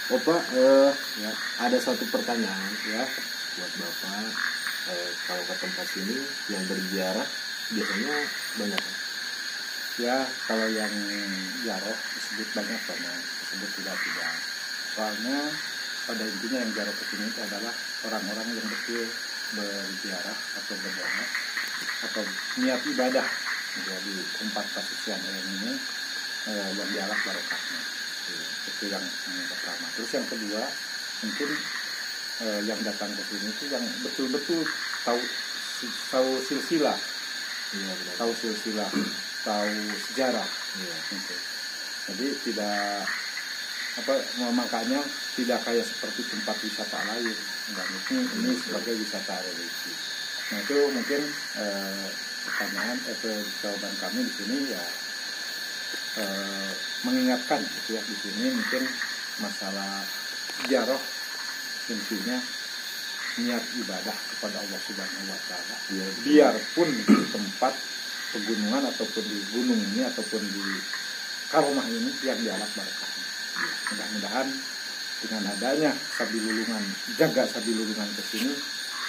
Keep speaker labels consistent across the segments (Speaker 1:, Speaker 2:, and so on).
Speaker 1: Opa,
Speaker 2: Ya,
Speaker 1: ada satu pertanyaan
Speaker 2: ya.
Speaker 1: buat Bapak. Kalau ke tempat sini yang berziarah biasanya banyak kan?
Speaker 2: Ya, kalau yang jaroh disebut banyak banyak, disebut tidak tidak. Soalnya pada intinya yang jaroh ke sini itu adalah orang-orang yang betul berziarah atau berdoa atau niat ibadah ya, di tempat pasucian ini yang dialap barokahnya.
Speaker 1: Iya.
Speaker 2: Itu yang pertama. Terus yang kedua, mungkin yang datang ke sini itu yang betul-betul tahu tahu silsilah,
Speaker 1: Iya benar.
Speaker 2: tahu silsilah, tahu sejarah
Speaker 1: Iya.
Speaker 2: gitu. Jadi tidak apa, makanya tidak kayak seperti tempat wisata lain. Enggak, ini sebagai wisata religi. Nah, itu mungkin pertanyaan atau jawaban kami di sini ya, mengingatkan gitu ya, di sini mungkin masalah ziarah intinya niat ibadah kepada Allah Subhanahu wa taala.
Speaker 1: Iya, betul.
Speaker 2: Biarpun di tempat pegunungan ataupun di gunung ini ataupun di karomah ini yang dialap barokahnya.
Speaker 1: Iya.
Speaker 2: Mudah-mudahan dengan adanya sabilulungan, jaga sabilulungan ke sini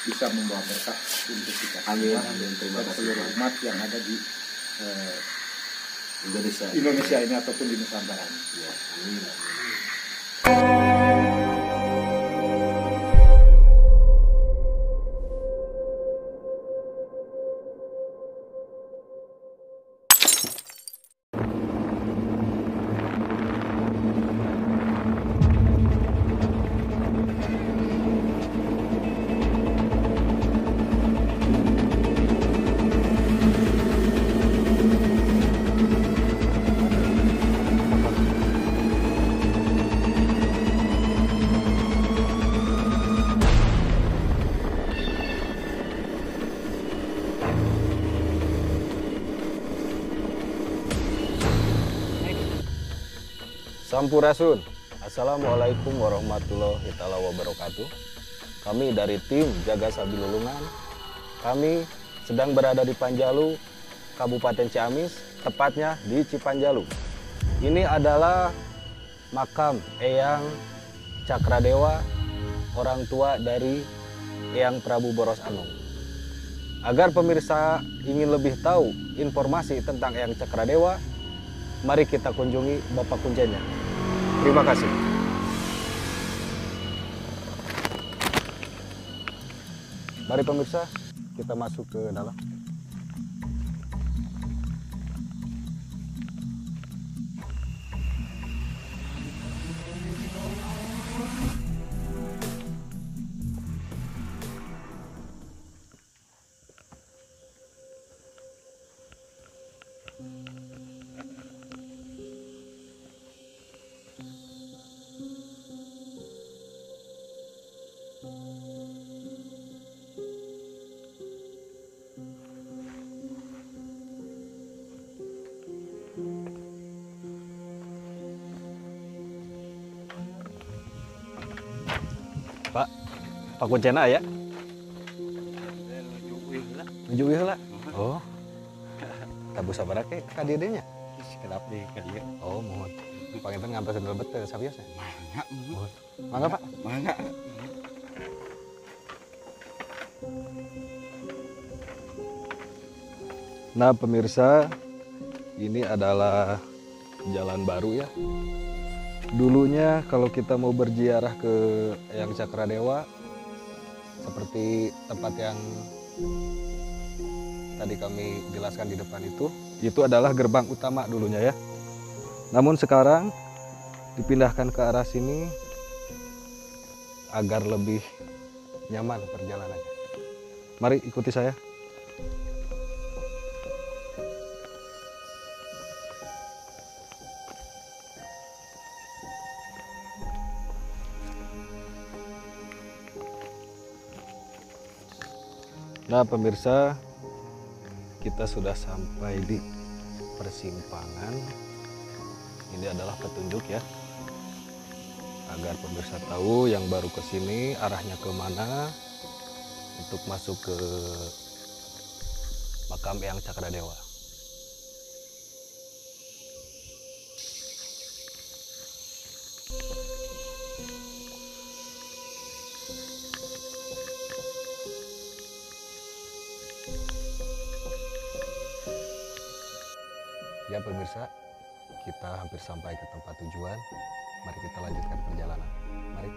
Speaker 2: bisa membawa berkah untuk kita
Speaker 1: Amin,
Speaker 2: semua
Speaker 1: amin. Terima
Speaker 2: dan
Speaker 1: kasih,
Speaker 2: seluruh
Speaker 1: Pak.
Speaker 2: umat yang ada di
Speaker 1: Indonesia.
Speaker 2: Indonesia ini ataupun di Nusantara ini.
Speaker 1: Ya, amin, amin.
Speaker 3: Sampurasun. Assalamualaikum warahmatullahi taala wabarakatuh. Kami dari tim Jaga Sabilulungan. Kami sedang berada di Panjalu, Kabupaten Ciamis, tepatnya di Cipanjalu. Ini adalah makam Eyang Cakradewa, orang tua dari Eyang Prabu Boros Anom. Agar pemirsa ingin lebih tahu informasi tentang Eyang Cakradewa, mari kita kunjungi Bapak Kuncennya. Terima kasih. Mari pemirsa, kita masuk ke dalam. Pak, Pak Kuncena ya? Nuju heula. Oh. Tabu sabaraha ke ka dieu nya?
Speaker 4: Sekedap di ka dieu.
Speaker 3: Oh, mohon. Panginten ngantos lebet teh sawios ya?
Speaker 4: Mangga.
Speaker 3: Mohon. Mangga, Pak.
Speaker 4: Mangga.
Speaker 3: Nah, pemirsa, ini adalah jalan baru ya. Dulunya kalau kita mau berziarah ke Eyang Cakradewa, seperti tempat yang tadi kami jelaskan di depan itu adalah gerbang utama dulunya ya. Namun sekarang dipindahkan ke arah sini agar lebih nyaman perjalanannya. Mari ikuti saya. Nah pemirsa, kita sudah sampai di persimpangan. Ini adalah petunjuk ya, agar pemirsa tahu yang baru ke sini arahnya kemana untuk masuk ke makam Eyang Cakradewa. Ya pemirsa, kita hampir sampai ke tempat tujuan. Mari kita lanjutkan perjalanan. Mari.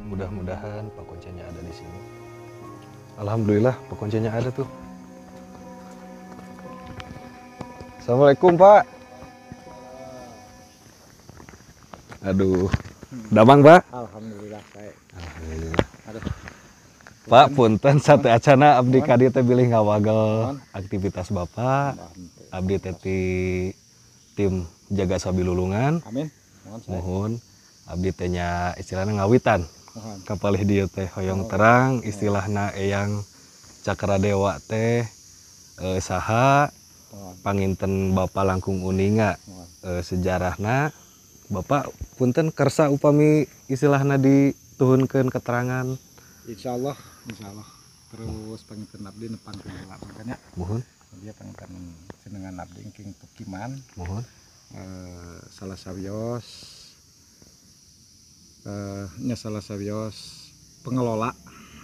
Speaker 3: Mudah-mudahan pakuncenya ada di sini. Alhamdulillah pakuncenya ada tuh. Assalamualaikum Pak. Aduh, damang Pak.
Speaker 2: Alhamdulillah baik.
Speaker 3: Alhamdulillah. Aduh. Pak, punten satu acana abdi ka dieu teh bilih ngawagel aktivitas Bapak. Abdi teh ti tim Jaga Sabilulungan.
Speaker 2: Amin.
Speaker 3: Mohon abdi teh nya istilahna ngawitan. Kapalih dieu teh hoyong terang istilahna Eyang Cakradewa teh saha panginten Bapak langkung uninga sejarahna. Bapak punten kersa upami istilahna dituhunkeun keterangan.
Speaker 2: Insyaallah, insyaallah. Terus panginten abdi nepang heula makanya.
Speaker 3: Mohon.
Speaker 2: Dia panginten senengan abdi ingking Tukiman.
Speaker 3: Mohon.
Speaker 2: Salah sawios nya salah sawios pengelola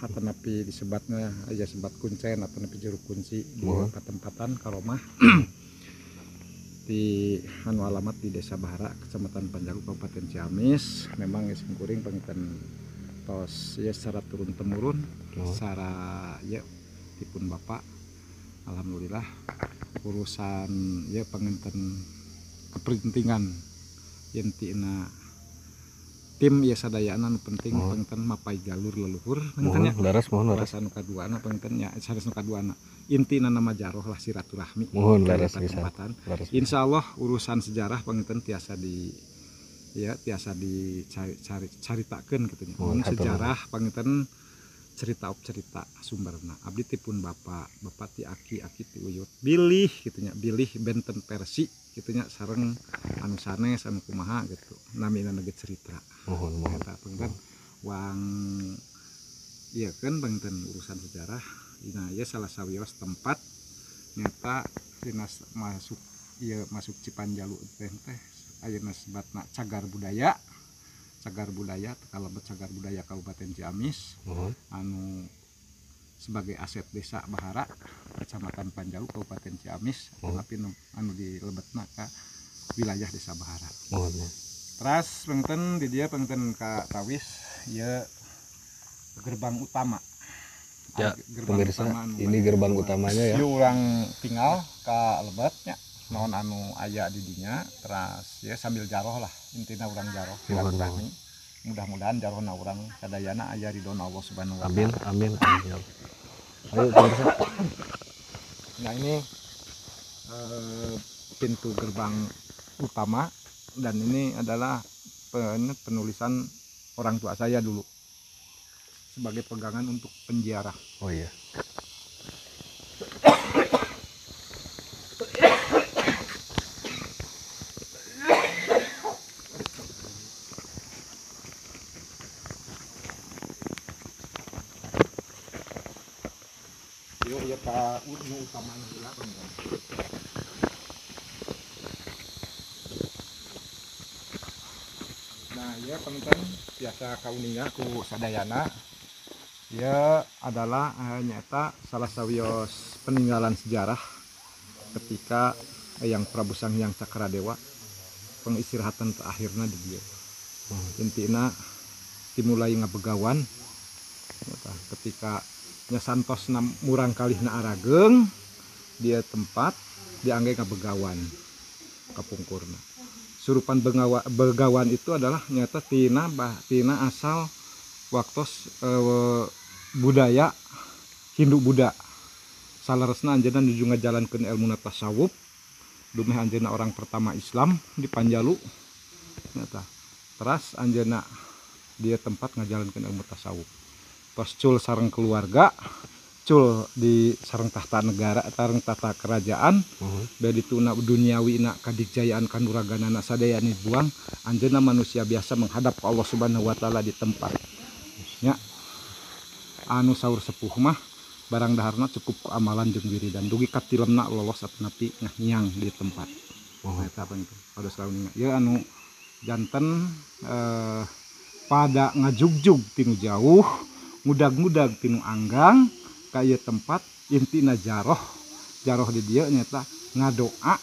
Speaker 2: atanapi disebatna aya sebat kuncen atanapi juru kunci di patempatan karomah di anu alamat di Desa Bahara, Kecamatan Panjalu, Kabupaten Ciamis. Memang geus kuring panginten tos ya secara turun temurun, secara ya dipun bapak. Alhamdulillah urusan ya panginten kepentingan yen tina tim ya sadayana nu penting panginten mapai jalur leluhur panginten nya.
Speaker 3: Leres mohon leres.
Speaker 2: Anu kaduana panginten nya sanes nu kaduana. Intina nama jaroh lah silaturahmi.
Speaker 3: Mohon leres pisan.
Speaker 2: Insyaallah urusan sejarah panginten tiasa di ya tiasa dicari caritakeun kitu nya. Mun sejarah panginten cerita op cerita sumberna. Abdi tipun bapak, bapak ti aki, aki ti uyut. Bilih kitu nya, bilih benten versi kitu nya sareng anu sanes anu kumaha gitu. Namina ge cerita.
Speaker 3: Mohon mohon.
Speaker 2: Eta panginten wang ieu kan panginten urusan sejarah. Nah, ieu salah sawios tempat nyata dinas masuk ieu masuk Cipanjalu teh teh ayeuna sebatna cagar budaya. Cagar budaya kalebet cagar budaya Kabupaten Ciamis. Anu sebagai aset desa Bahara, Kecamatan Panjalu, Kabupaten Ciamis, tapi anu dilebetna ka wilayah desa Bahara. Teras panginten di dieu panginten ka tawis ieu gerbang utama.
Speaker 3: Ya,
Speaker 2: gerbang
Speaker 3: pemirsa,
Speaker 2: utama anu
Speaker 3: ini gerbang utamanya ya.
Speaker 2: Ieu urang tinggal ka lebetnya. Naon anu aya di dinya teras ya sambil jaroh lah intina urang jaroh silaturahmi. Mudah-mudahan jarohna urang sadayana aya ridho Allah Subhanahu wa
Speaker 3: Amin
Speaker 2: taala.
Speaker 3: Amin amin. Ayo pemirsa.
Speaker 2: Nah, ini pintu gerbang utama dan ini adalah penulisan orang tua saya dulu sebagai pegangan untuk penziarah.
Speaker 3: Oh iya.
Speaker 2: Yo ya ka nu utamana heula panginten. Nah, ya panginten biasa kauninga ku sadayana. Ya adalah nyata salah sawios peninggalan sejarah ketika Eyang Prabu Sanghyang Cakradewa pengistirahatan terakhirna di dieu. Intina dimulai ngabegawan ketika nya santosna murang kalihna arageng dia tempat diangge ngabegawan kapungkurna. Surupan begawan itu adalah nyata tina tina asal waktos budaya Hindu Buddha. Saleresna anjeunna nuju ngajalankeun ilmu tasawuf, dumeh anjeunna orang pertama Islam di Panjalu. Nyata. Teras anjeunna dia tempat ngajalankeun ilmu tasawuf. Tos cul sareng keluarga, cul di sareng tahta negara, sareng tahta kerajaan, bade dituna duniawi na kadijayaan kanuraganana sadayana buang, anjeunna manusia biasa menghadap ke Allah Subhanahu wa taala di tempat. Nya anu saur sepuh mah barang daharna cukup ku amalan jeung wiridan dugi ka tilemna lolos atanapi ngahiang di tempat. Eta panginten pada selalu ieu anu janten pada ngajugjug tinu jauh Ngudag-ngudag tinu anggang ka ieu tempat intina jaroh. Jaroh di dieu nyaeta ngadoa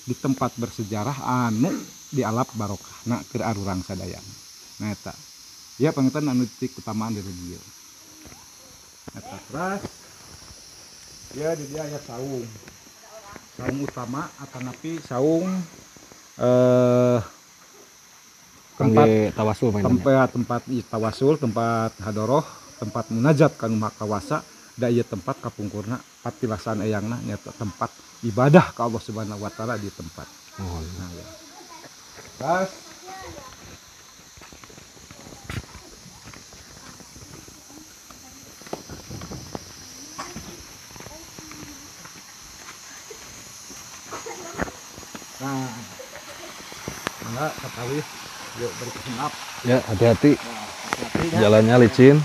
Speaker 2: di tempat bersejarah anu dialap barokahna keur arurang sadayana. Nah eta. Ieu panginten anu titik utamaan di dieu. Eta teras ya di dieu aya saung. Saung utama atanapi saung tempat
Speaker 3: tawasul
Speaker 2: tempat tawasul, tempat hadoroh, tempat munajat kanu Maha Kawasa, da ieu tempat kapungkurna patilasan eyangna nyaeta tempat ibadah ka Allah Subhanahu wa taala di tempat.
Speaker 3: Oh,
Speaker 2: nah, ya. Terus nah, enggak ketahui. Yuk beri kesenap.
Speaker 3: Ya, hati-hati.
Speaker 2: Nah, hati-hati ya.
Speaker 3: Jalannya licin.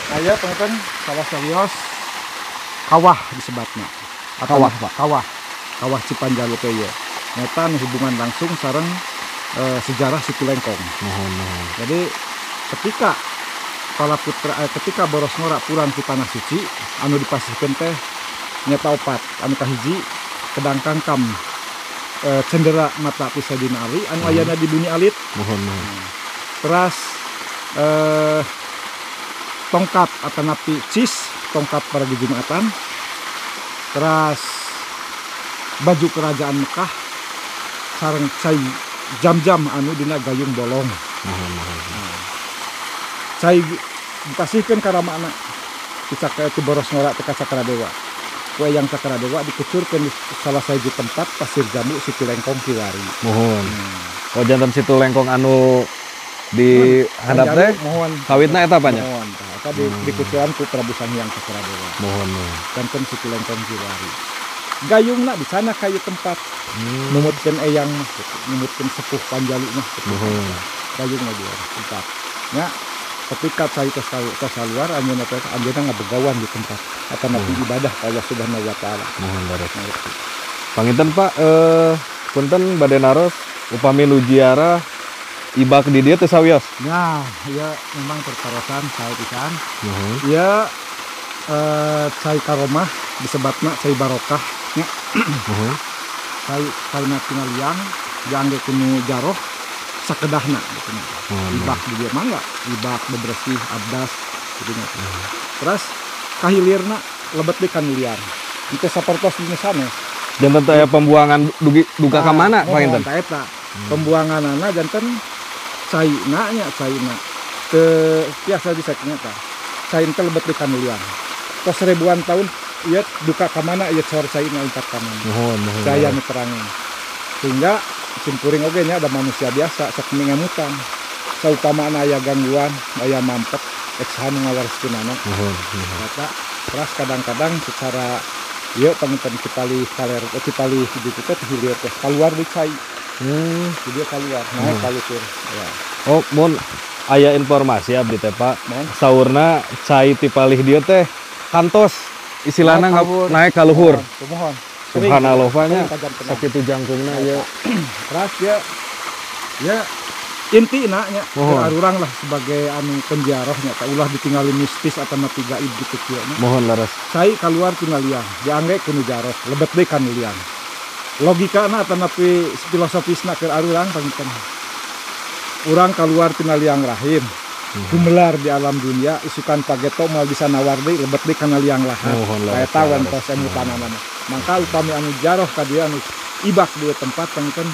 Speaker 2: Nah, ya teman-teman, salah serius kawah disebatna. Atau
Speaker 3: kawah, Pak.
Speaker 2: Kawah. Kawah Cipanjalu teh ieu. Nyata hubungan langsung sareng sejarah Situ Lengkong.
Speaker 3: Mohon, mohon.
Speaker 2: Jadi ketika para putra ketika Boros Ngora pulang ke tanah suci anu dipasihkeun teh nyata opat anu kahiji kedang kangkam cendera mata ti Sayyidina Ali anu ayana di bumi alit.
Speaker 3: Mohon, mohon.
Speaker 2: Teras tongkat atanapi cis tongkat para Jumatan, teras baju kerajaan Mekah sareng cai jam-jam anu dina gayung bolong.
Speaker 3: Mohon, mohon.
Speaker 2: Nah, cai dipasihkeun ka ramana dicaka ti Boros Ngora teh ka Cakradewa. Ku Eyang Cakradewa dikucurkeun di salah sahiji tempat Pasir Jambu Situ Lengkong kiwari.
Speaker 3: Mohon. Oh janten Situ Lengkong anu di handap teh?
Speaker 2: Mohon.
Speaker 3: Kawitna eta apa nya?
Speaker 2: Mohon. Tah eta dikucuran ku Prabu Sanghyang Cakradewa.
Speaker 3: Mohon, mohon.
Speaker 2: Janten Situ Lengkong kiwari. Gayungna di sana ka ieu tempat. Numutkeun eyang mah gitu, numutkeun sepuh Panjalu mah gitu.
Speaker 3: Mohon.
Speaker 2: Gayungna di tempat. Nya ketika cai tos kaluar anjeunna teh anjeunna ngabegawan di tempat atanapi ibadah ka Allah Subhanahu wa taala.
Speaker 3: Mohon leres. Panginten Pak, punten bade naros upami nu ziarah ibak di dieu teu sawios.
Speaker 2: Nah, ya memang pertarosan sae pisan.
Speaker 3: Muhun.
Speaker 2: Ya cai karomah disebatna cai barokah nya.
Speaker 3: Muhun.
Speaker 2: Cai karena tina liang diangge ku nu jaroh sakedahna gitu nya. Ibak di dieu mangga, ibak bebersih abdas gitu nya. Terus kahilirna lebet deui ka nu liang. Teu sapertos di nu sanes.
Speaker 3: Janten teh aya pembuangan dugi duka ka mana panginten?
Speaker 2: Tah eta. Pembuanganana janten caina nya caina. Teu tiasa disakinya tah. Cai teh lebet deui ka nu liang. Tos ribuan tahun ieu duka ka mana ieu cor caina lompat ka mana.
Speaker 3: Muhun, muhun.
Speaker 2: Caya nu terangin. Sehingga simkuring oge nya ada manusia biasa sok ngemutan. Saupamaan aya gangguan, aya mampet, ek saha nu ngawariskeunana.
Speaker 3: Muhun, muhun.
Speaker 2: Eta teras kadang-kadang secara ieu panginten Cipali kaler Cipali ditu teh hilir teh kaluar deui cai. Jadi kaluar, naik kaluhur. Ya.
Speaker 3: Oh, mun aya informasi abdi teh Pak.
Speaker 2: Mun.
Speaker 3: Saurna cai ti palih dieu teh kantos istilahna naik ka luhur.
Speaker 2: Muhun.
Speaker 3: Subhanallah nya sakitu jangkungna ieu.
Speaker 2: Teras ya ya intina nya arurang lah sebagai anu penziarahnya teh ulah ditinggali mistis atanapi gaib gitu kieu nya.
Speaker 3: Mohon leres.
Speaker 2: Cai kaluar tina liang, diangge ku nu jaroh, lebet deui ka nu liang. Logikana atanapi filosofisna keur arurang panginten. Urang kaluar tina liang rahim, gumelar di alam dunia, isukan pageto moal bisa nawar deui lebet deui kana liang lahat. Eta wentos emutanana mah. Mangka upami anu jaroh ka dieu anu ibak di tempat panginten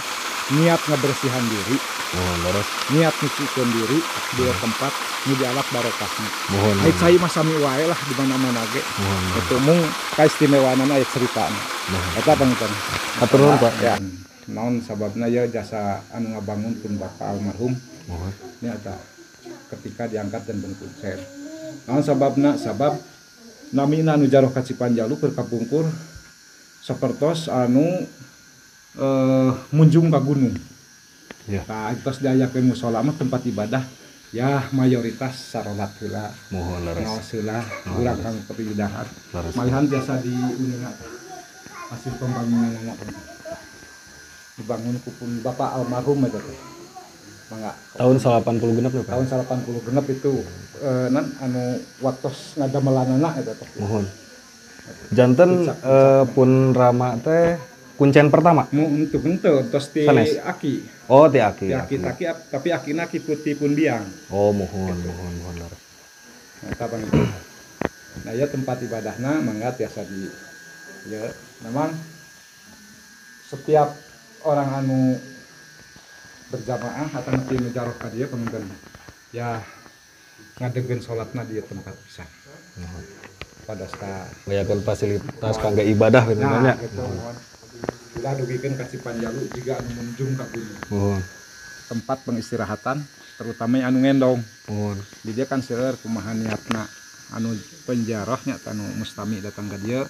Speaker 2: niat ngabersihan diri.
Speaker 3: Mohon leres.
Speaker 2: Niat nyucikeun diri di tempat nu dialap barokahna.
Speaker 3: Mohon.
Speaker 2: Ai cai mah sami wae lah di mana-mana ge. Itu mung kaistimewaanana aya ceritana. Eta panginten.
Speaker 3: Hatur nuhun Pak.
Speaker 2: Ya. Naon sababna ya jasa anu ngabangun pun bapak almarhum.
Speaker 3: Mohon.
Speaker 2: Nya eta ketika diangkat dan bentuk. Naon sababna? Sabab namina anu jaroh ka Cipanjalu keur kapungkur sapertos anu munjung ka gunung.
Speaker 3: Ya.
Speaker 2: Nah, tos diayakeun musala mah tempat ibadah ya mayoritas sarolat heula.
Speaker 3: Mohon leres.
Speaker 2: Ngaos heula, urang kang kepidahan. Malihan biasa diuninga hasil pembangunanana. Dibangun ku pun bapak almarhum eta teh. Mangga.
Speaker 3: Tahun 86 ya, Pak?
Speaker 2: Tahun 86 itu nan anu waktos ngadamelanana eta teh.
Speaker 3: Muhun. Janten pun Rama teh kuncen pertama.
Speaker 2: Mu henteu tos ti
Speaker 3: Sanes.
Speaker 2: Aki.
Speaker 3: Oh, ti aki.
Speaker 2: Ti aki,
Speaker 3: Aki.
Speaker 2: tapi akina ki putih pun biang.
Speaker 3: Oh, muhun, muhun, muhun leres.
Speaker 2: Nah, panginten. Nah, ya tempat ibadahna mangga tiasa di ya memang setiap orang anu berjamaah atau nanti nu jaroh ka dieu panginten ya ngadegkeun salatna di tempat pisan. Pada sta
Speaker 3: Ngayakeun fasilitas kangge ibadah gitu
Speaker 2: nah,
Speaker 3: nya.
Speaker 2: Gitu, muhun. Ulah dugikeun ka Cipanjalu jiga anu munjung ka gunung.
Speaker 3: Muhun.
Speaker 2: Tempat pengistirahatan terutama anu ngendong.
Speaker 3: Muhun.
Speaker 2: Di dieu kan seueur kumaha niatna anu penjarahnya anu mustami datang ka dieu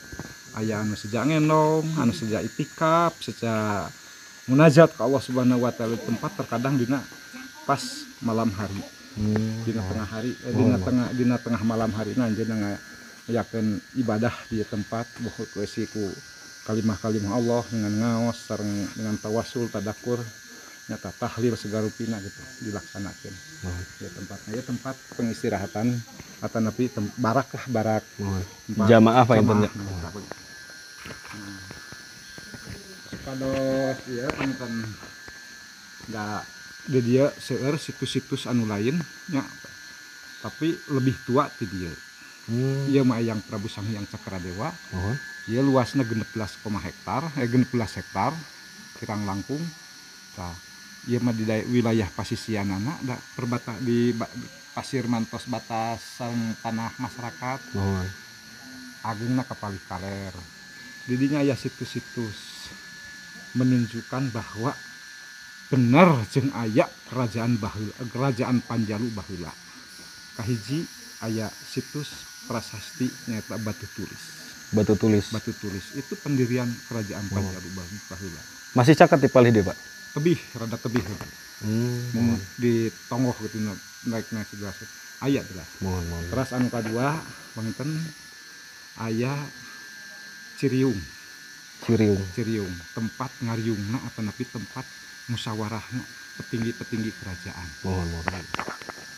Speaker 2: aya anu sejak ngendong, anu sejak itikaf, sejak munajat ke Allah Subhanahu wa taala. Tempat terkadang dina pas malam hari. Dina tengah hari, dina tengah dina tengah malam hari na anjeunna ngayakeun ibadah di tempat buku ku ku kalimah-kalimah Allah dengan ngaos sareng dengan tawasul tadakur nyata tahlil segarupina gitu dilaksanakan. Ya tempatnya ya tempat pengistirahatan atau napi barak lah barak. Tempat
Speaker 3: Jamaah Pak inten nya.
Speaker 2: Nah, supados ya panginten da di dieu seueur situs-situs anu lain nya tapi lebih tua ti dieu. Ieu mah Eyang Prabu Sanghyang Cakradewa.
Speaker 3: Muhun.
Speaker 2: Ieu luasna 16, hektar, 16 hektar kirang langkung. Tah, ieu mah di wilayah pasisianana da perbata di pasir mantos batasan tanah masyarakat.
Speaker 3: Muhun.
Speaker 2: Agungna ka palih kaler. Di dinya aya situs-situs menunjukkan bahwa bener jeung aya kerajaan baheula, kerajaan Panjalu baheula. Kahiji aya situs prasasti nyaeta batu tulis.
Speaker 3: Batu tulis.
Speaker 2: Batu tulis itu pendirian kerajaan Panjalu baheula.
Speaker 3: Masih caket di palih deui, Pak?
Speaker 2: Tebih, rada tebih. Mun di tonggoh gitu naik-naik jelas. Aya jelas.
Speaker 3: Muhun, muhun.
Speaker 2: Terus anu kadua panginten aya Ciriung.
Speaker 3: Ciriung.
Speaker 2: Ciriung, tempat ngariungna atau napi tempat musyawarahna petinggi-petinggi kerajaan.
Speaker 3: Muhun, muhun.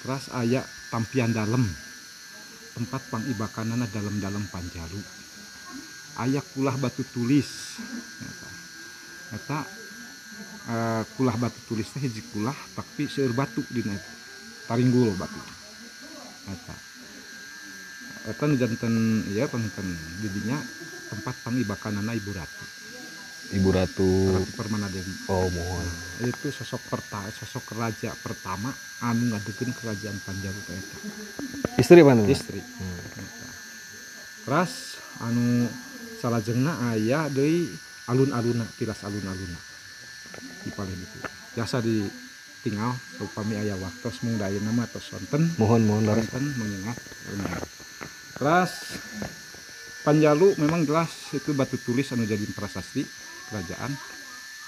Speaker 2: Terus aya Tampian Dalem, tempat pangibakanana dalam-dalam Panjalu. Aya kulah batu tulis. Eta kulah batu tulis teh hiji kulah tapi seueur batu dina eta. Taringgul batu. Eta. Eta nu janten ieu panginten didinya tempat pangibakanana Ibu Ratu.
Speaker 3: Ibu Ratu
Speaker 2: Ratu Permana Dewi.
Speaker 3: Oh, muhun.
Speaker 2: Itu sosok sosok raja pertama anu ngadegeun kerajaan Panjalu teh eta.
Speaker 3: Istri panjenengan?
Speaker 2: Istri. Eta. Terus anu salajengna aya deui alun-alunna, tilas alun-alunna. Di palih ditu. Biasa ditinggal upami aya waktos mung da ayeuna mah tos sonten.
Speaker 3: Muhun, muhun leres.
Speaker 2: Sonten mengingat. Terus Panjalu memang jelas itu batu tulis anu jadi prasasti kerajaan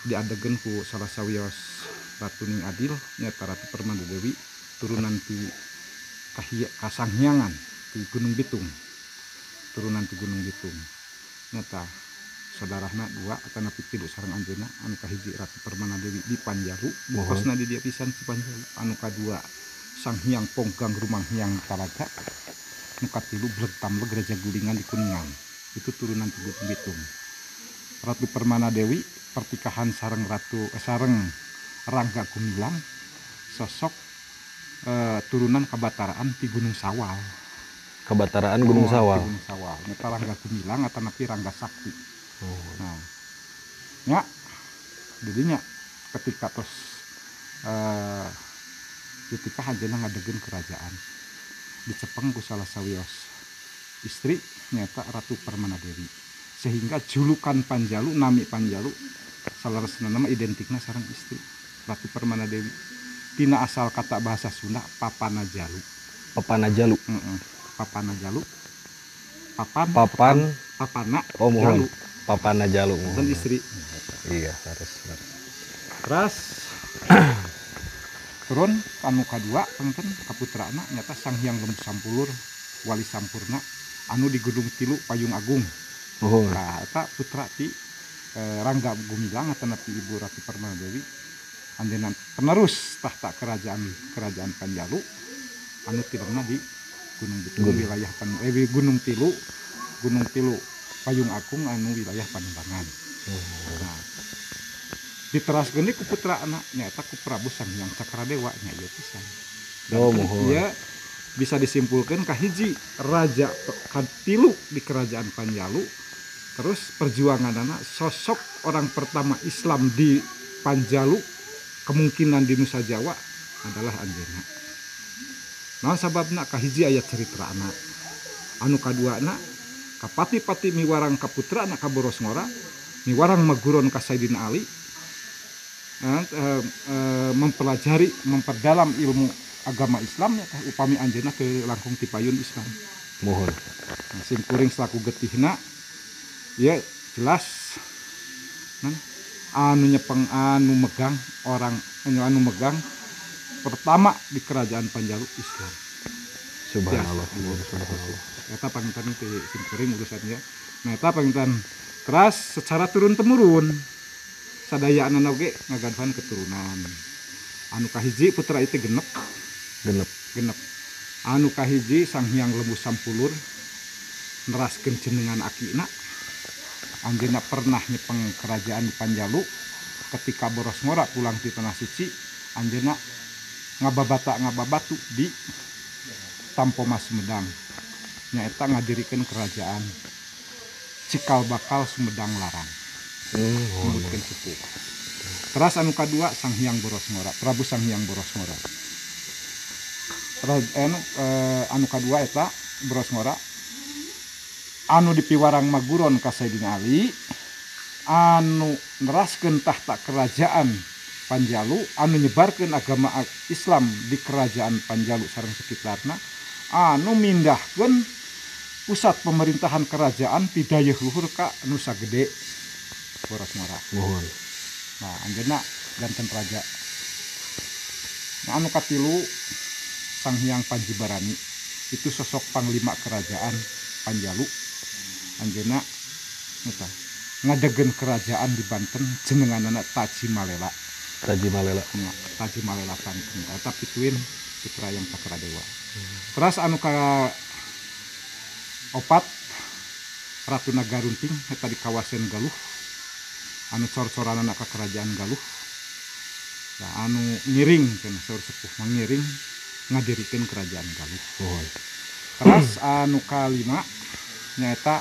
Speaker 2: diadegeun ku salah sawios Ratu Ning Adil nyaeta Ratu Permana Dewi turunan ti Kasanghyanggan ti Gunung Bitung, turunan ti Gunung Bitung nyaeta saudarana dua atanapi tilu sareng anjeunna anu kahiji Ratu Permana Dewi di Panjalu buktosna di dieu pisan di Panjalu, anu kadua Sang Hyang Ponggang Rumang Hyang Talaga, nu katilu Bleg Tamleg Raja Gulingan di Kuningan, itu turunan ti Gunung Bitung. Ratu Permana Dewi pertikahan sareng Ratu sareng Rangga Gumilang sosok turunan kabataraan ti Gunung Sawal.
Speaker 3: Kabataraan Gunung Sawal.
Speaker 2: Gunung Sawal. Nyata Rangga Gumilang atau napi Rangga Sakti. Nah, nya jadinya ketika tos ketika anjeunna ngadegeun kerajaan dicepeng ku salah sawios istri nyata Ratu Permana Dewi, sehingga julukan Panjalu, nami Panjalu saleresna nama identikna sareng istri Ratu Permana Dewi. Tina asal kata bahasa Sunda Papana Jalu.
Speaker 3: Papana Jalu.
Speaker 2: Papana Jalu. Papan,
Speaker 3: papan,
Speaker 2: papana.
Speaker 3: Oh, mohon.
Speaker 2: Jalu.
Speaker 3: Papana Jalu.
Speaker 2: Dan istri.
Speaker 3: Iya, harus.
Speaker 2: Terus turun anu kadua panginten kaputrana nyata Sang Hyang Lembu Sampulur Wali Sampurna anu di Gunung Tilu Payung Agung.
Speaker 3: Muhun.
Speaker 2: Nah, eta putra ti Rangga Gumilang atau napi Ibu Ratu Permana Dewi anjeunna penerus tahta kerajaan kerajaan Panjalu anu tilemna di Gunung Bitung wilayah Gunung Tilu, Gunung Tilu Payung Agung anu wilayah Panumbangan. Nah, diteraskeun ku putra anak nyaeta ku Prabu Sanghyang Cakradewa nya ieu pisan.
Speaker 3: Oh, muhun.
Speaker 2: Ieu bisa disimpulkan kahiji raja katilu di kerajaan Panjalu, terus perjuangan anak sosok orang pertama Islam di Panjalu kemungkinan di Nusa Jawa adalah anjeunna. Naon sababna? Kahiji aya cerita anak, anu kaduana kapati-pati miwarang kaputrana ka Borosngora, miwarang maguron ka Sayyidina Ali, mempelajari memperdalam ilmu agama Islam ya, upami anjeunna teu langkung tipayun Islam.
Speaker 3: Muhun.
Speaker 2: Nah, sim kuring selaku getihna ya jelas nah, anu nyepeng anu megang orang anu megang pertama di kerajaan Panjalu Islam.
Speaker 3: Subhanallah. Subhanallah.
Speaker 2: Eta panginten ti sim kuring urusannya. Nah, eta panginten teras secara turun temurun sadayana oge ngagaduhan keturunan. Anu kahiji putra itu genep.
Speaker 3: Genep.
Speaker 2: Genep. Anu kahiji Sang Hyang Lembu Sampulur neraskeun jenengan akina. Anjeunna pernah nyepeng kerajaan di Panjalu ketika Borosngora pulang di tanah suci, anjeunna ngababata ngababatu di Tampomas Sumedang. Nyaeta ngadirikeun kerajaan cikal bakal Sumedang Larang. Nurutkeun sepuh. Teras anu kadua Sang Hyang Borosngora, Prabu Sang Hyang Borosngora. Anu kadua eta Borosngora anu dipiwarang maguron ka Sayyidina Ali, anu neraskeun tahta kerajaan Panjalu, anu nyebarkeun agama Islam di kerajaan Panjalu sareng sekitarna, anu mindahkeun pusat pemerintahan kerajaan ti dayeuh luhur ka Nusa Gede Borosngora.
Speaker 3: Muhun.
Speaker 2: Nah, anjeunna janten raja. Nah, anu katilu Sang Hyang Panji Barani itu sosok panglima kerajaan Panjalu. Anjeunna eta ngadegen kerajaan di Banten jenenganana Taji Malela.
Speaker 3: Taji Malela.
Speaker 2: Ya, Taji Malela Banten. Eta pituin putra yang Cakradewa. Terus anu ka opat Ratu Nagarunting eta di kawasan Galuh. Anu cor-coranana ka kerajaan Galuh. Nah, anu ngiring cenah saur sepuh mangiring ngadirikeun kerajaan Galuh.
Speaker 3: Oh.
Speaker 2: Terus anu kalima nyaeta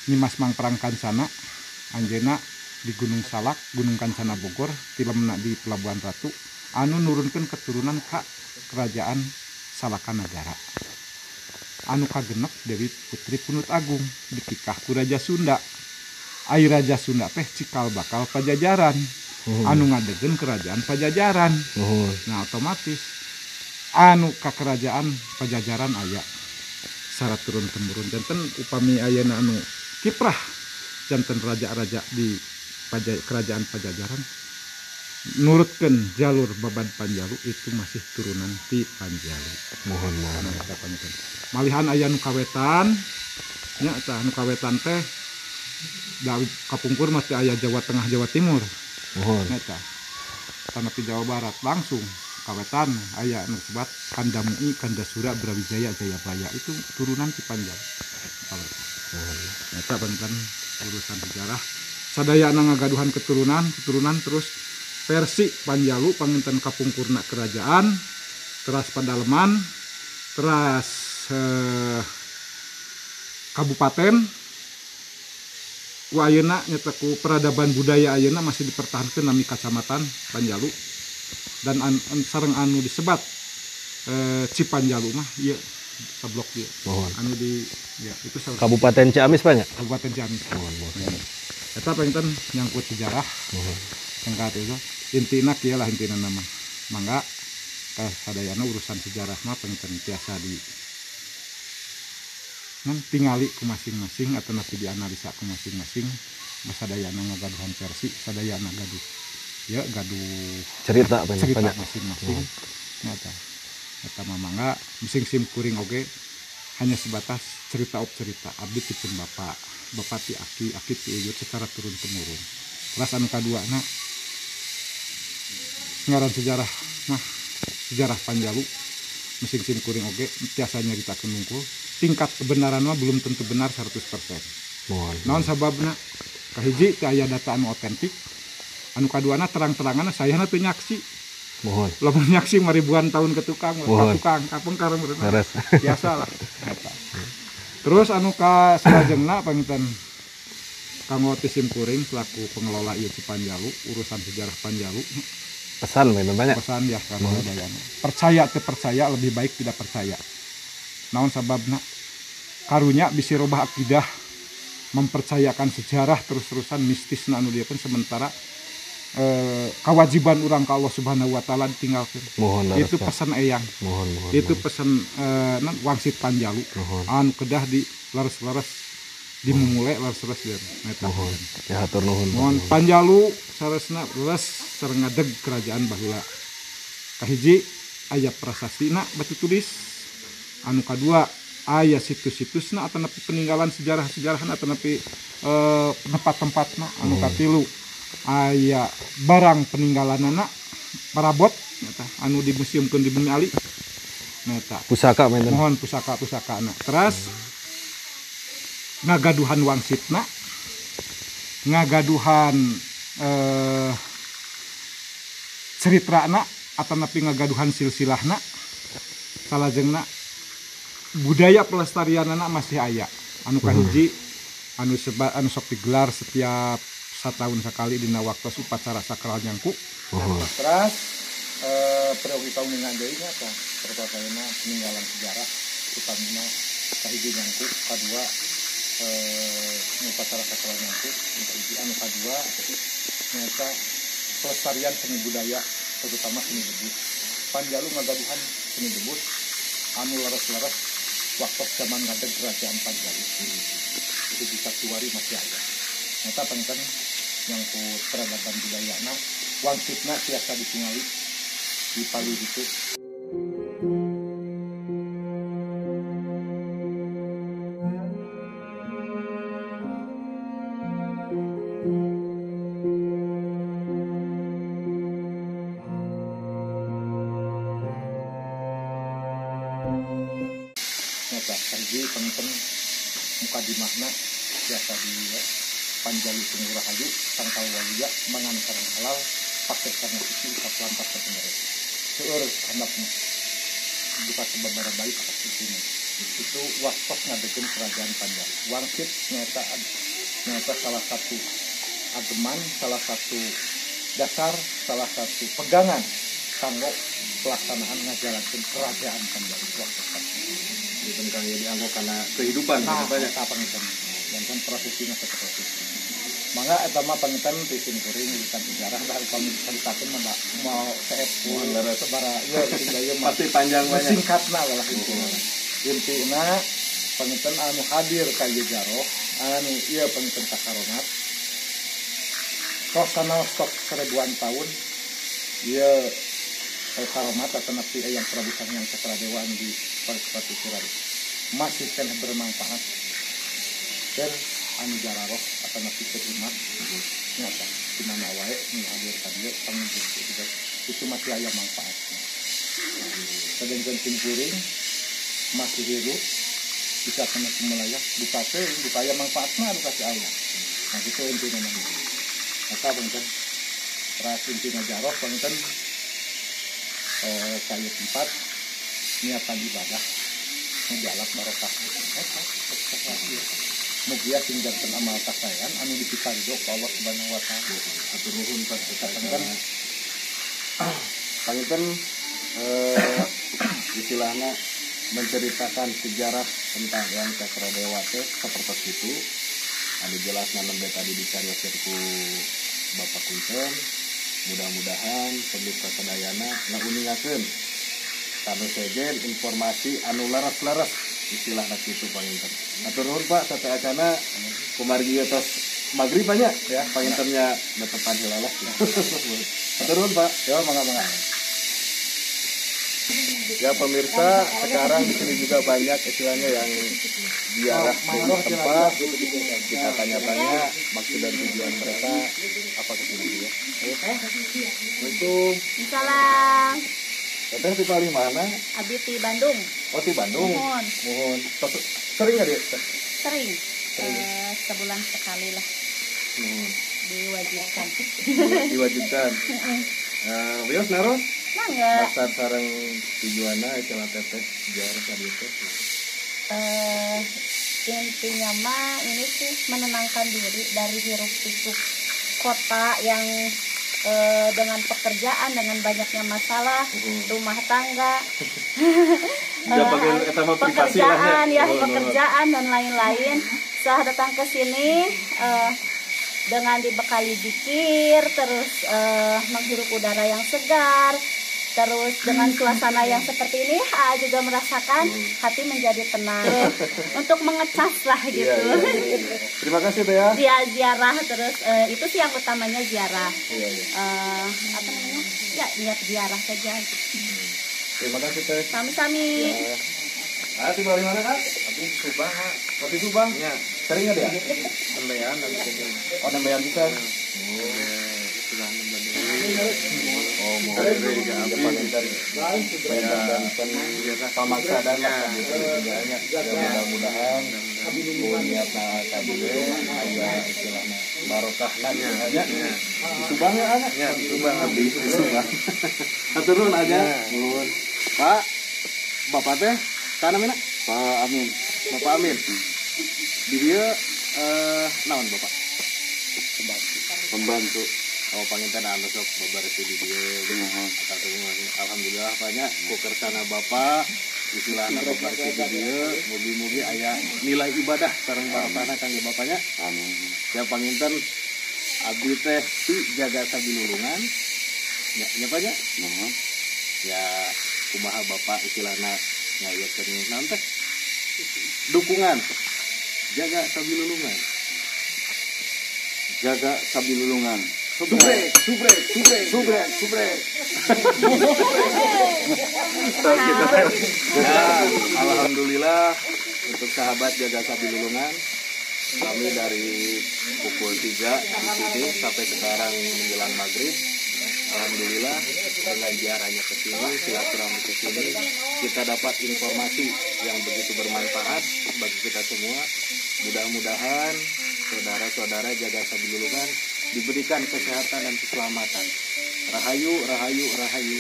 Speaker 2: Nyimas Mangprang Kancana, anjeunna di Gunung Salak, Gunung Kancana Bogor, tilemna di Pelabuhan Ratu, anu nurunkeun keturunan ka kerajaan Salakanagara. Anu kagenep Dewi Putri Punut Agung ditikah ku Raja Sunda. Ai Raja Sunda teh cikal bakal Pajajaran. Anu ngadegen kerajaan Pajajaran. Nah, otomatis anu ka kerajaan Pajajaran aya secara turun temurun. Janten upami ayeuna anu kiprah janten raja-raja di kerajaan Pajajaran nurutkeun jalur Babad Panjalu itu masih turunan ti Panjalu.
Speaker 3: Mohon mohon.
Speaker 2: Malihan aya nu kawetan nya tah anu kawetan teh da kapungkur masih aya Jawa Tengah Jawa Timur.
Speaker 3: Mohon.
Speaker 2: Eta tanapi Jawa Barat langsung kawetan aya nu sebat Kandamui Kandasura Brawijaya Jayabaya itu turunan ti Panjalu. Kawetan. Eta panten urusan sejarah sadayana ngagaduhan keturunan keturunan terus versi Panjalu panginten kapungkurna kerajaan teras padaleman teras kabupaten ku ayeuna nyata ku peradaban budaya ayeuna masih dipertahankan nami kacamatan Panjalu dan sareng anu disebat Cipanjalu mah ieu sablok ieu. Anu di ya itu
Speaker 3: Kabupaten Ciamis banyak.
Speaker 2: Kabupaten Ciamis.
Speaker 3: Mohon mohon.
Speaker 2: Eta panginten nyangkut sejarah.
Speaker 3: Mohon.
Speaker 2: Singkat itu intina kieu lah intina nama. Mangga sadayana urusan sejarah mah panginten tiasa di tingali ku masing-masing atau nanti dianalisa ku masing-masing. Sadayana ngagaduhan versi, sadayana gaduh ya gaduh
Speaker 3: cerita banyak,
Speaker 2: cerita masing-masing. Nyata. Eta mah mangga mising sim kuring oge hanya sebatas cerita op cerita abdi ti pun bapak. Bapak ti aki, aki ti uyut secara turun temurun. Terus anu kaduana ngaran sejarah mah sejarah Panjalu mesing sim kuring oge tiasa nyaritakeun mungkul tingkat kebenaran mah belum tentu benar 100%.
Speaker 3: Mohon.
Speaker 2: Naon sababna? Kahiji teu aya data anu otentik. Anu kaduana terang-terangan sayana teu nyaksi.
Speaker 3: Mohon.
Speaker 2: Lamun nyaksi mah ribuan tahun ke tukang,
Speaker 3: Mohon.
Speaker 2: ka tukang kapengkar meureun.
Speaker 3: Leres.
Speaker 2: Biasa lah. Eta. Terus anu ka salajengna panginten kanggo ti sim kuring selaku pengelola ieu Cipanjalu, urusan sejarah Panjalu,
Speaker 3: Pesan panginten banyak.
Speaker 2: pesan ya kanggo sadayana. Percaya teu percaya lebih baik tidak percaya. Naon sababna? Karunya bisi robah akidah mempercayakan sejarah terus-terusan mistis anu dia pun sementara kewajiban urang ka Allah Subhanahu wa taala ditinggalkeun.
Speaker 3: Mohon leres,
Speaker 2: Itu
Speaker 3: Pak.
Speaker 2: pesan eyang.
Speaker 3: Mohon, mohon.
Speaker 2: Itu
Speaker 3: mohon.
Speaker 2: pesan wangsit Panjalu.
Speaker 3: Mohon.
Speaker 2: Anu kedah di leres-leres dimumule leres-leres dan eta.
Speaker 3: Mohon. Ya hatur nuhun. Pak.
Speaker 2: Mohon Panjalu saresna leres sareng ngadeg kerajaan baheula. Kahiji aya prasastina batu tulis. Anu kadua aya situs-situsna atanapi peninggalan sejarah-sejarahna atanapi tempat-tempatna. Anu katilu aya barang peninggalanana parabot eta anu dimuseumkeun di Bumi Ali. Eta
Speaker 3: Pusaka panginten.
Speaker 2: mohon pusaka-pusakana. Terus ngagaduhan wangsitna, ngagaduhan ceritrana atanapi ngagaduhan silsilahna, salajengna budaya pelestarianana masih aya. Anu kahiji anu seba anu sok digelar setiap satahun sekali dina waktu upacara sakral nyangku.
Speaker 3: Mohon.
Speaker 2: Terus periogi kauningan deui nya tah pertama peninggalan sejarah utamina kahiji nyangku, kadua upacara sakral nyangku, anu kahiji, anu kadua nyaeta pelestarian seni budaya terutama seni debus. Panjalu ngagaduhan seni debus anu leres-leres waktu zaman ngadeg kerajaan Panjalu. Itu bisa kiwari masih ada. Nyata panginten nyangkut peradaban budayana wangsitna tiasa ditingali di Palu itu. Nyata kahiji panginten mukadimahna tiasa di Panjalu Sungguh Rahayu Sangkal Waluya mangan sareng halal pake karena suci usap lantas kabeneran. Seueur handapna buka sababaraha bait atas intina. Itu waktos ngadegen kerajaan Panjalu. Wangsit nyata nyata salah satu ageman, salah satu dasar, salah satu pegangan kanggo pelaksanaan ngajalankeun kerajaan Panjalu waktu
Speaker 1: Itu kang ya dianggo karena kehidupan
Speaker 2: nah,
Speaker 1: gitu banyak.
Speaker 2: Eta panginten. Janten prosesina sapertos itu. Mangga eta mah panginten ti sim kuring urusan sejarah dah upami dicaritakeun mah mau seep
Speaker 1: Mohon leres.
Speaker 2: sabara ieu tinggal ieu mah
Speaker 1: Pasti panjang banyak.
Speaker 2: singkatna lah intina. Intina panginten anu hadir ka ieu jaroh, anu ieu panginten kakaromat. Tos sanaos tos seribuan tahun ieu karomat atanapi Eyang Prabu Sanghyang Cakradewa anu di Paripati Surabi masih keneh bermanfaat keur anu jararoh atanapi keur umat nyata di mana wae nu hadir ka dieu panginten itu masih aya manfaatnya. Sedangkan sim kuring masih hidup bisa kena kumelayak duka teuing duka aya manfaatna duka si aya. Nah gitu intina mah. Eta panginten teras intina jaroh panginten kayu tempat niatan ibadah ngejalak barokah eta eta mugia sing janten amal kasayan anu dipikarido ku Allah Subhanahu wa taala.
Speaker 1: Hatur nuhun Pak.
Speaker 2: Eta panginten
Speaker 1: Panginten istilahnya menceritakan sejarah tentang Eyang Cakradewa teh seperti itu. Anu jelas nembe tadi dicarioskeun ku Bapak Kuncen. Mudah-mudahan pemirsa sadayana ngauningakeun kanu sejen informasi anu leres-leres istilahna kitu panginten. Hatur nuhun Pak sateuacana kumargi tos magrib banyak
Speaker 2: ya
Speaker 1: pangintennya netepan heula lah. Hatur nuhun Pak.
Speaker 2: Ya mangga mangga.
Speaker 1: Ya pemirsa, sekarang di sini juga banyak istilahnya yang ziarah di tempat. Kita tanya-tanya maksud dan tujuan mereka apa kesini ya. Assalamualaikum.
Speaker 4: Salam.
Speaker 1: Teteh di paling mana?
Speaker 4: Abi di Bandung.
Speaker 1: Oh, di Bandung.
Speaker 4: Mohon.
Speaker 1: Mohon. Sering nggak dia?
Speaker 4: Sering. Sebulan sekali lah. Diwajibkan.
Speaker 1: Diwajibkan. Wios naros?
Speaker 4: Mangga.
Speaker 1: Pasar sareng tujuanna istilah teteh ziarah tadi itu.
Speaker 4: Intinya mah ini sih menenangkan diri dari hiruk pikuk kota yang dengan pekerjaan, dengan banyaknya masalah, rumah tangga, pekerjaan ya, pekerjaan dan lain-lain. Setelah datang ke sini dengan dibekali zikir, terus menghirup udara yang segar, terus dengan suasana yang seperti ini, juga merasakan hati menjadi tenang untuk mengecas lah gitu.
Speaker 1: Iya. Terima kasih Teh ya.
Speaker 4: Dia ziarah terus itu sih yang utamanya ziarah.
Speaker 1: Iya.
Speaker 4: Apa namanya? Ya niat ziarah saja. Gitu.
Speaker 1: Terima kasih Teh.
Speaker 4: Sami-sami.
Speaker 1: Ya. Ah, di mana Kak?
Speaker 5: Abi Subang.
Speaker 1: Kopi Subang?
Speaker 5: Iya.
Speaker 1: Sering nggak dia?
Speaker 5: Nembean nanti.
Speaker 1: Oh, nembean bisa. Oh, mau pamaksa dan mudah-mudahan niatna tadi aya istilahna barokahna nya. Di Subang ya anak?
Speaker 5: Ya, di Subang abdi, di Subang.
Speaker 1: Hatur nuhun aja. Nuhun. Pak, Bapak teh kana namina?
Speaker 5: Pak Amin.
Speaker 1: Bapak Amin. Di dieu naon Bapak?
Speaker 5: Pembantu.
Speaker 1: Oh, panginten anu sok babaresi di dieu. Alhamdulillah banyak ku kersana Bapak istilahna babaresi di dieu mugi-mugi aya nilai ibadah sareng barokahna kangge Bapaknya.
Speaker 5: Amin.
Speaker 1: Ya panginten abdi teh ti jaga sabilulungan. Ya, nya Pak nya?
Speaker 5: Nuhun.
Speaker 1: Ya kumaha Bapak istilahna ngayakeun naon teh? Dukungan jaga sabilulungan.
Speaker 5: Jaga sabilulungan.
Speaker 1: Subrek, subrek, subrek, subrek, subrek. Ya, alhamdulillah untuk sahabat jaga sabilulungan, kami dari pukul 3 di sini sampai sekarang menjelang maghrib. Alhamdulillah dengan ziarahnya ke sini, silaturahmi ke sini, kita dapat informasi yang begitu bermanfaat bagi kita semua. Mudah-mudahan saudara-saudara jaga sabilulungan diberikan kesehatan dan keselamatan. Rahayu, rahayu, rahayu.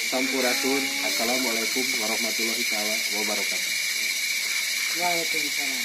Speaker 1: Sampurasun. Assalamualaikum warahmatullahi wabarakatuh.
Speaker 2: Waalaikumsalam.